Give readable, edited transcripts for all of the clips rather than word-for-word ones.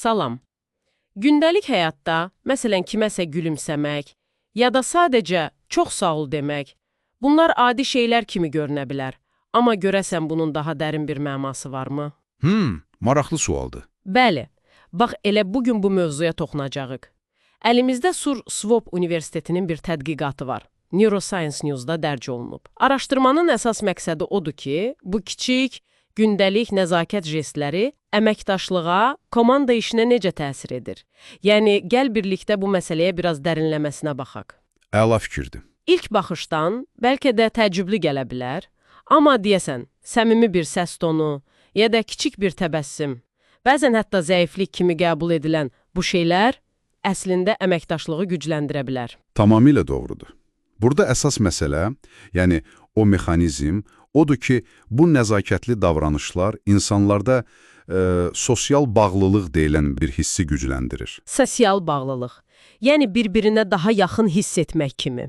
Salam. Gündəlik həyatda, məsələn, kiməsə gülümsəmək ya da sadəcə çox sağ ol demək, bunlar adi şeylər kimi görünə bilər. Amma görəsən bunun daha dərin bir mənası varmı? Maraqlı sualdır. Bəli. Bax, elə bugün bu mövzuya toxunacağıq. Əlimizdə Sur Swope Universitetinin bir tədqiqatı var. Neuroscience News-da dərc olunub. Araşdırmanın əsas məqsədi odur ki, bu kiçik, gündəlik nəzakət jestləri əməkdaşlığa, komanda işinə necə təsir edir? Yəni, gəl birlikdə bu məsələyə biraz dərinləməsinə baxaq. Əla fikirdir. İlk baxışdan bəlkə də təəccüblü gələ bilər, amma deyəsən, səmimi bir səs tonu ya da kiçik bir təbəssüm, bəzən hətta zəiflik kimi qəbul edilən bu şeylər əslində əməkdaşlığı gücləndirə bilər. Tamamilə doğrudur. Burada əsas məsələ, yəni o mexanizm, odur ki, bu nəzakətli davranışlar insanlarda sosial bağlılıq deyilən bir hissi gücləndirir. Sosial bağlılıq, yəni bir-birinə daha yaxın hiss etmək kimi.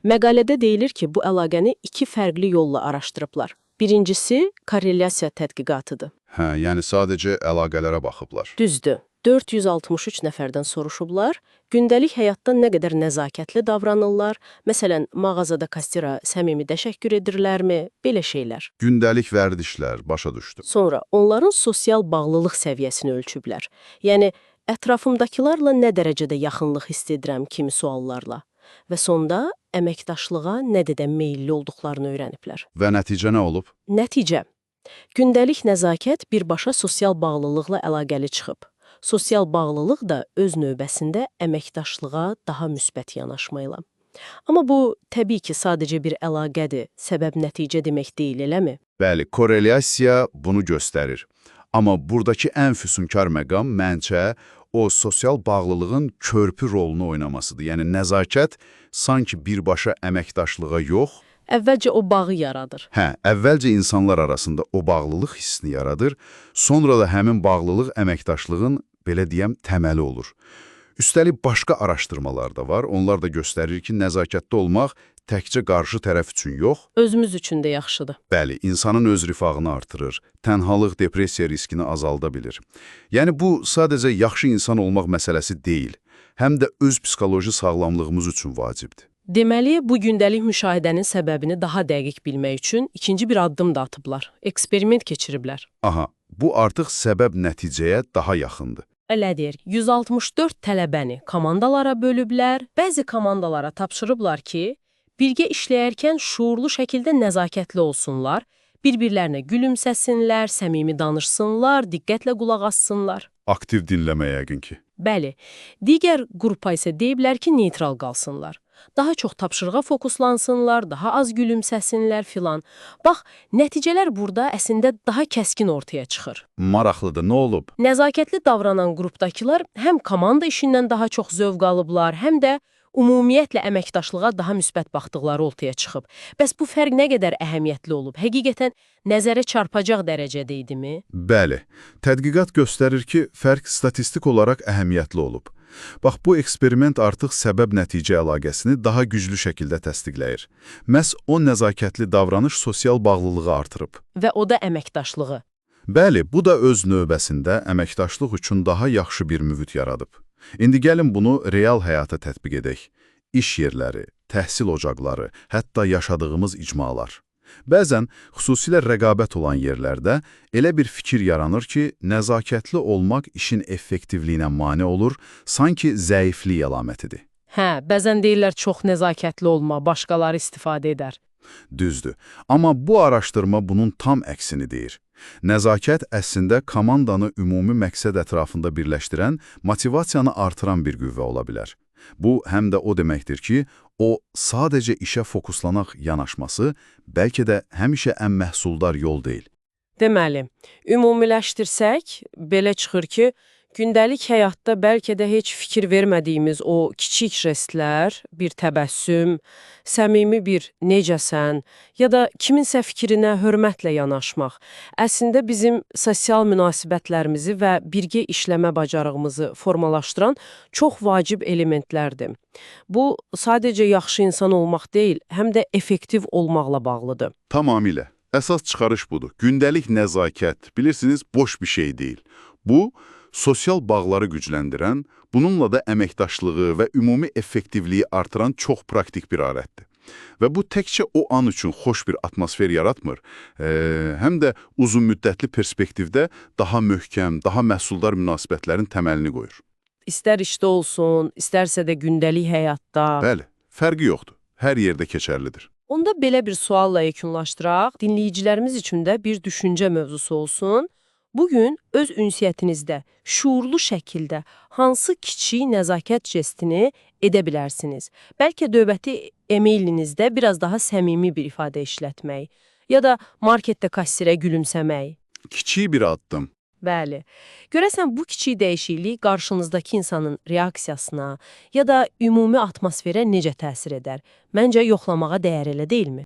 Məqalədə deyilir ki, bu əlaqəni iki fərqli yolla araşdırıblar. Birincisi, korrelyasiya tədqiqatıdır. Hə, yəni sadəcə əlaqələrə baxıblar. Düzdür. 463 nəfərdən soruşublar, gündəlik həyatda nə qədər nəzakətli davranırlar, məsələn, mağazada kassira səmimi təşəkkür edirlərmi, belə şeylər. Gündəlik vərdişlər, başa düşdüm. Sonra onların sosial bağlılıq səviyyəsini ölçüblər. Yəni, ətrafımdakılarla nə dərəcədə yaxınlıq hiss edirəm kimi suallarla. Və sonda əməkdaşlığa nə qədər meyilli olduqlarını öyrəniblər. Və nəticə nə olub? Nəticə. Gündəlik nəzakət birbaşa sosial bağlılıqla əlaqəli çıxıb. Sosial bağlılıq da öz növbəsində əməkdaşlığa daha müsbət yanaşmayla. Amma bu təbii ki, sadəcə bir əlaqədir, səbəb-nəticə demək deyil, eləmi? Bəli, korrelyasiya bunu göstərir. Amma buradakı ən füsunkar məqam məncə o sosial bağlılığın körpü rolunu oynamasıdır. Yəni nəzakət sanki birbaşa əməkdaşlığa yox, Əvvəlcə o bağı yaradır. hə, əvvəlcə insanlar arasında o bağlılıq hissini yaradır, sonra da həmin bağlılıq əməkdaşlığın, belə deyəm, təməli olur. Üstəlik başqa araşdırmalar da var. Onlar da göstərir ki, nəzakətli olmaq təkcə qarşı tərəf üçün yox, Özümüz üçün də yaxşıdır. bəli, insanın öz rifahını artırır, tənhalıq, depressiya riskini azalda bilir. Yəni bu sadəcə yaxşı insan olmaq məsələsi deyil, həm də öz psixoloji sağlamlığımız üçün vacibdir. Deməli, bu gündəlik müşahidənin səbəbini daha dəqiq bilmək üçün ikinci bir addım da atıblar. Eksperiment keçiriblər. Aha, bu artıq səbəb-nəticəyə daha yaxındır. Elədir. 164 tələbəni komandalara bölüblər. Bəzi komandalara tapşırıblar ki, birgə işləyərkən şuurlu şəkildə nəzakətli olsunlar, bir-birlərinə gülümsəsinlər, səmimi danışsınlar, diqqətlə qulaq assınlar. Aktiv dinləmə yəqin ki. Bəli, digər qrupa isə deyiblər ki, neytral qalsınlar. Daha çox tapşırığa fokuslansınlar, daha az gülümsəsinlər filan. Bax, nəticələr burada əslində daha kəskin ortaya çıxır. Maraqlıdır, nə olub? Nəzakətli davranan qrupdakılar həm komanda işindən daha çox zövq alıblar, həm də ümumiyyətlə əməkdaşlığa daha müsbət baxdıqları ortaya çıxıb. Bəs bu fərq nə qədər əhəmiyyətli olub? Həqiqətən nəzərə çarpacaq dərəcədə idimi? Bəli, tədqiqat göstərir ki, fərq statistik olaraq əhəmiyyətli olub. Bax, bu eksperiment artıq səbəb-nəticə əlaqəsini daha güclü şəkildə təsdiqləyir. Məhz o nəzakətli davranış sosial bağlılığı artırıb. Və o da əməkdaşlığı. Bəli, bu da öz növbəsində əməkdaşlıq üçün daha yaxşı bir mühit yaradıb. İndi gəlin bunu real həyata tətbiq edək. İş yerləri, təhsil ocaqları, hətta yaşadığımız icmalar. Bəzən, xüsusilə rəqabət olan yerlərdə elə bir fikir yaranır ki, nəzakətli olmaq işin effektivliyinə mane olur, sanki zəiflik əlamətidir. Hə, bəzən deyirlər çox nəzakətli olma, başqaları istifadə edər. Düzdür. Amma bu araşdırma bunun tam əksini deyir. Nəzakət əslində komandanı ümumi məqsəd ətrafında birləşdirən, motivasiyanı artıran bir qüvvə ola bilər. Bu, həm də o deməkdir ki, o sadəcə işə fokuslanaq yanaşması bəlkə də həmişə ən məhsuldar yol deyil. Deməli, ümumiləşdirsək, belə çıxır ki, gündəlik həyatda bəlkə də heç fikir vermədiyimiz o kiçik jestlər, bir təbəssüm, səmimi bir necəsən ya da kiminsə fikrinə hörmətlə yanaşmaq, əslində bizim sosial münasibətlərimizi və birgə işləmə bacarığımızı formalaşdıran çox vacib elementlərdir. Bu, sadəcə yaxşı insan olmaq deyil, həm də effektiv olmaqla bağlıdır. Tamamilə. Əsas çıxarış budur. Gündəlik nəzakət, bilirsiniz, boş bir şey deyil. Bu, Sosial bağları gücləndirən, bununla da əməkdaşlığı və ümumi effektivliyi artıran çox praktik bir alətdir. Və bu təkcə o an üçün xoş bir atmosfer yaratmır, həm də uzunmüddətli perspektivdə daha möhkəm, daha məhsuldar münasibətlərin təməlini qoyur. İstər işdə olsun, istərsə də gündəlik həyatda. Bəli, fərqi yoxdur. Hər yerdə keçərlidir. Onda belə bir sualla yekunlaşdıraq, dinləyicilərimiz üçün də bir düşüncə mövzusu olsun. Bugün öz ünsiyyətinizdə şuurlu şəkildə hansı kiçik nəzakət jestini edə bilərsiniz? Bəlkə növbəti emailinizdə biraz daha səmimi bir ifadə işlətmək ya da marketdə kassirə gülümsəmək. Kiçik bir addım. Bəli. Görəsən bu kiçik dəyişiklik qarşınızdakı insanın reaksiyasına ya da ümumi atmosferə necə təsir edər? Məncə yoxlamağa dəyər elə deyilmi?